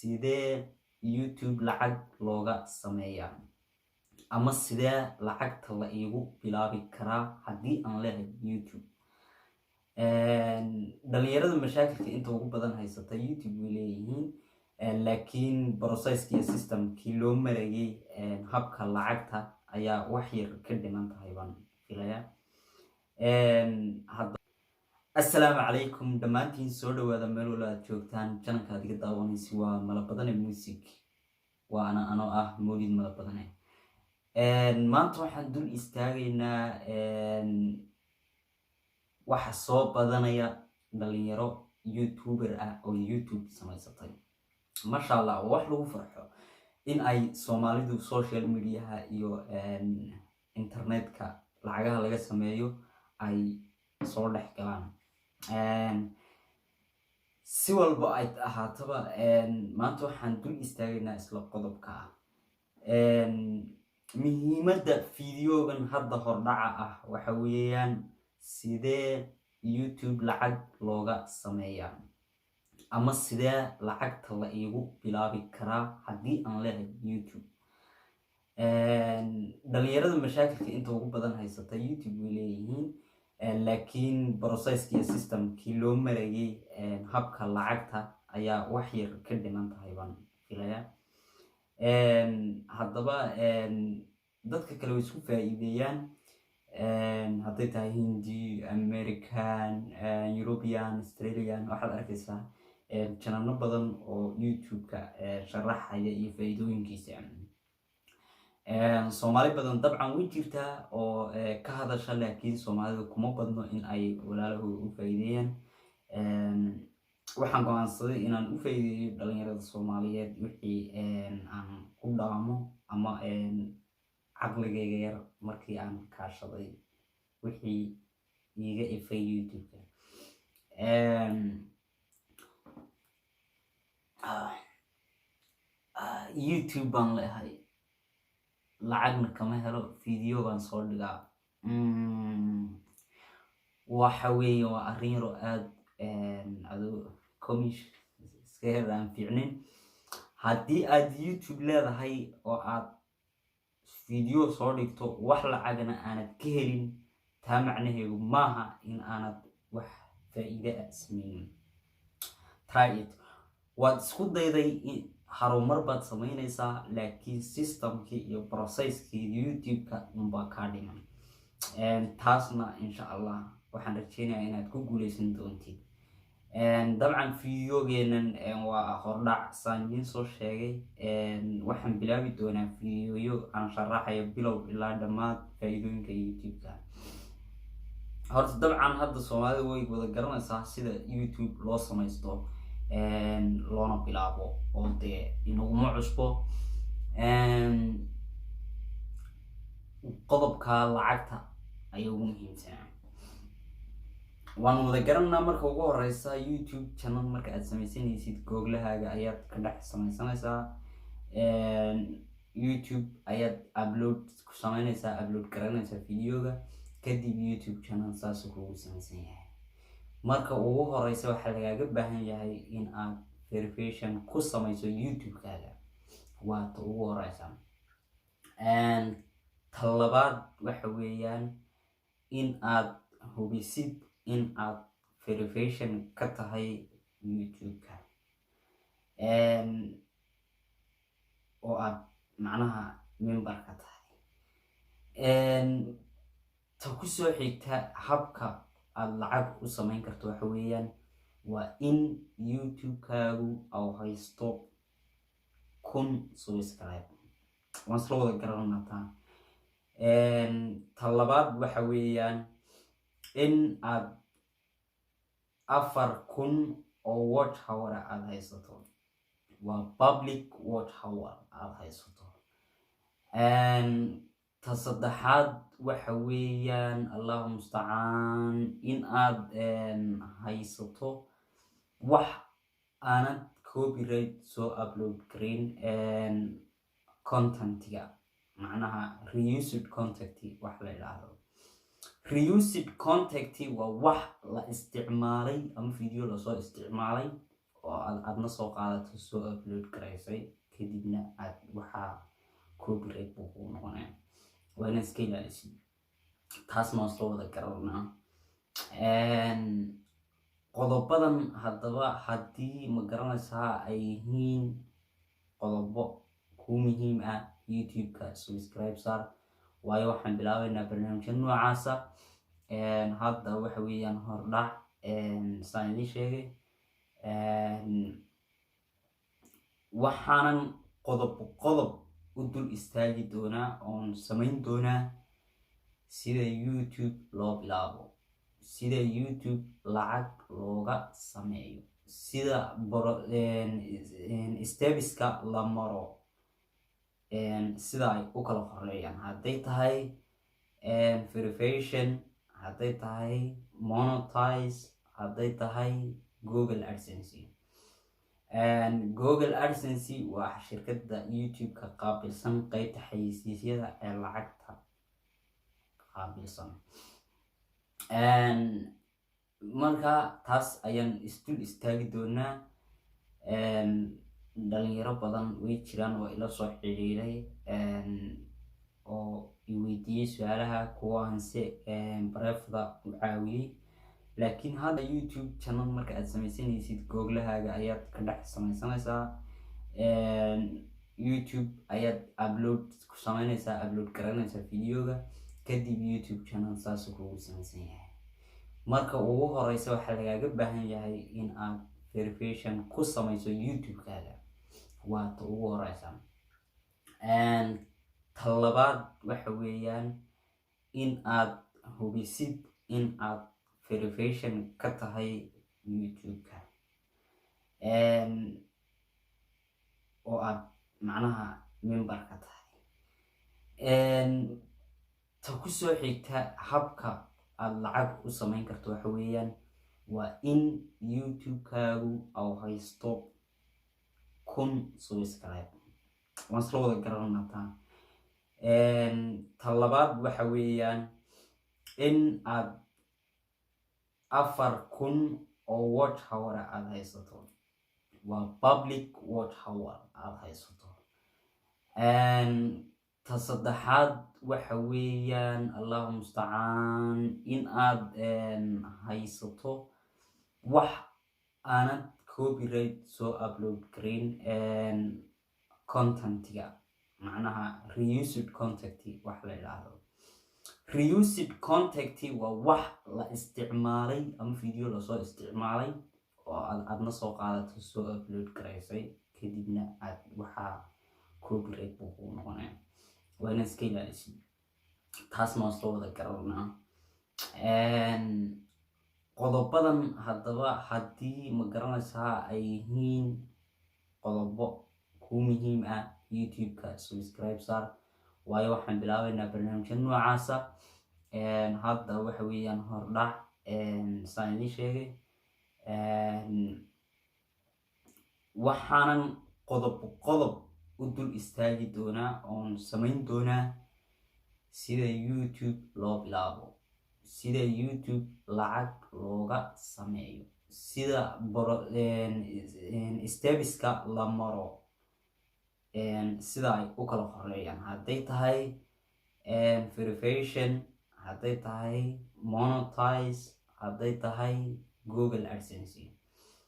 Sidee YouTube lacag looga sameeyaa, ama sidee lacagta la iigu bilaabi karaa haddii aan leehay YouTube? Dhalinyarada mashaakilka inta ugu badan haysata YouTube way leeyihiin, laakiin processkii iyo systemkii loo marayay habka lacagta ayaa wax yar ka dhiman tahay baan filayaa. Assalaamu calaykum dhammaantiin, soo dhawaada meel walba aad joogtaan. Channelka aad iga daawanaysi waa Malabadane Music, waana anoo ah Mawlid Malabadane. Maanta waxaan dul istaagaynaa waxa soo badanaya dhalinyaro YouTuber ah oo YouTube samaysatay. Masha Allah, waa wax lagu farxo in ay Soomaalidu social mediaha iyo internetka lacagaha laga sameeyo ay soo dhex galaan. Si walba ay ahaataba, maanta waxaan dul istaagaynaa isla qodobka ah. Muhiimadda videogan hadda hordhaca ah waxa weeyaan: sidee YouTube lacag looga sameeyaa, ama sidee lacagta la iigu bilaabi karaa haddii aan leehay YouTube? Dhalinyarada mashaakilka inta ugu badan haysata YouTube way leeyihiin, laakiin processkii iyo systemkii loo marayay habka lacagta ayaa wax yar ka dhiman tahay baan filayaa. Haddaba dadka kale way isku faa'iideeyaan, hadday tahay Hindi, American, European, Australian. Waxaad arkaysaa channelo badan oo YouTube-ka sharaxaya iyo faa'iidooyinkiisa. Soomaali badan dabcan way jirtaa oo ka hadasha, laakiin Soomaalida kuma badno in ay walaalahooda u faa'iideeyaan. Waxaan go'aansaday inaan u faa'iideeyo dhalinyarada Soomaaliyeed wixii aan ku dhaamo ama caqligayga yar markii aan kaashaday wixii iiga ifay YouTube-ka. YouTube baan leehay, lacagna kama helo, video baan soo dhigaa. Waxa weeye waa arrin yaroo aada adu komish iska yar aan fiicnayn. Haddii aad YouTube leedahay oo aad video soo dhigto, wax lacagna aanad ka helin, taa macnaheedu maaha in aanad wax faa'iide ah sameynin. Try it, waad isku dayday, harumar baad samaynaysaa, laakiin systemkii iyo processkii YouTube-ka unbaa kaa dhiman. Taasna insha Allah waxaan rajeynayaa inaad ku guuleysan doontid. Dabcan videogeenan waa hordhac saan idiin soo sheegay. Waxaan bilaabi doonaa videoyo aan sharaxayo bilow ilaa dhammaad faa'iidooyinka YouTube-ka. Horta dabcan hadda Soomaalida way wada garanaysaa sida YouTube loo samaysto loona bilaabo, oo dee inaguma cusbo. Qodobka lacagta ayaa ugu muhiimsanaa, waan wada garanaa. Marka ugu horeysa, YouTube channel marka aad sameysanaysid, Googlahaaga ayaad ka dhex sameysanaysaa, YouTube ayaad upload ku sameynaysaa, upload garanaysaa videoga, kadib YouTube channel saasuu kugu sameysan yahay. Marka ugu horeysa waxaa lagaaga baahan yahay in aad verification ku sameyso YouTube-kaaga, waa ta ugu horeysa. Ta labaad waxa weeyaan in aad hubisid in aad verification ka tahay YouTube-ka oo aad macnaha member ka tahay. Ta kusoo xigta, habka aad lacag u sameyn karto waxa weeyaan waa in YouTube-kaagu au haysto 1000 subscribe. Waan isla wada garanaa taa. Ta labaad waxa weeyaan in aad 4000 oo watch hour aada haysato, waa public watch hour aada haysato. Ta saddexaad waxa weeyaan, Allahu mustacaan, in aad haysato wax aanad copyright soo upload gareyn contentiga, macnaha reused content wax la idhaahdo. Reused content waa wax la isticmaalay ama video lasoo isticmaalay. oo aad adna soo qaadato, soo upload garaysay, kadibna aad waxaa copyright buu kugu noqonaya. Waa inaad iska ilaalisid taasna, waa soo wada garanaa. Qodobadan haddaba, haddii, ma garanaysaa, ay yihiin qodobo kuu muhiim ah, YouTube-ka subscribe saar, waayo waxaan bilaabeynaa barnaamijya noocaasa. Hadda waxa weeyaan hordhac, saan idiin sheegay. Waxaanan qodob qodob u dul istaagi doonaa oon samayn doonaa sida YouTube loo bilaabo, sida YouTube lacag looga sameeyo, sida steps-ka la maro, sida ay u kala horeeyaan, hadday tahay verification, hadday tahay monetize, hadday tahay Google AdSense. Google AdSense waa shirkadda YouTube-ka qaabilsan qeybta xayeysiisyada ee lacagta qaabilsan. Marka taas ayaan isdul istaagi doonaa. Dhalinyaro badan way jiraan oo ila soo xiriiray oo i weydiiyey su-aalaha, kuwaanse private-ka u caawiyey. Laakiin hadda YouTube channel marka aad sameysanaysid, Google-ahaaga ayaad ka dhex sameysanaysaa, YouTube ayaad upload ku sameynaysaa, upload garanaysaa video-ga, kadib YouTube channel saasuu kugu sameysan yahay. Marka ugu horeysa waxaa lagaaga baahan yahay in aad verification ku sameyso YouTube-kaaga, waa ta ugu horeysa. Ta labaad waxa weeyaan in aad hubisid in aad verification ka tahay YouTube-ka oo aad macnaha member ka tahay. Ta kusoo xigta, habka aad lacag u sameyn karto waxa weeyaan waa in YouTube-kaagu au haysto 1000 subscribe. Waan isla wada garanataa. Ta labaad waxa weeyaan in aad 4000 oo watch hour aada haysato, waa public watch hour aada haysato. Ta saddexaad waxa weeyaan, Allahu mustacaan, in aad haysato wax aanad copyright soo upload gareyn content-iga, macnaha reused content wax la idhaahdo. Reused content waa wax la isticmaalay ama video lasoo isticmaalay oo aad adna soo qaadato, soo upload garaysay, kadibna aad waxaa copyright buu kugu noqonaya. Waa inaad iska ilaalisid taasna, waa soo wada garanaa. Qodobadan haddaba, haddii, ma garanaysaa, ay yihiin qodobo kuu muhiim ah, YouTube-ka subscribe saar, waayo waxaan bilaabeynaa barnaamijya noocaasa. Hadda waxa weeyaan hordhac, saan idiin sheegay. Waxaanan qodob qodob u dul istaagi doonaa oon samayn doonaa sida YouTube loo bilaabo, sida YouTube lacag looga sameeyo, sida steps-ka la maro, sida ay u kala horeeyaan, hadday tahay verification, hadday tahay monetize, hadday tahay Google AdSense.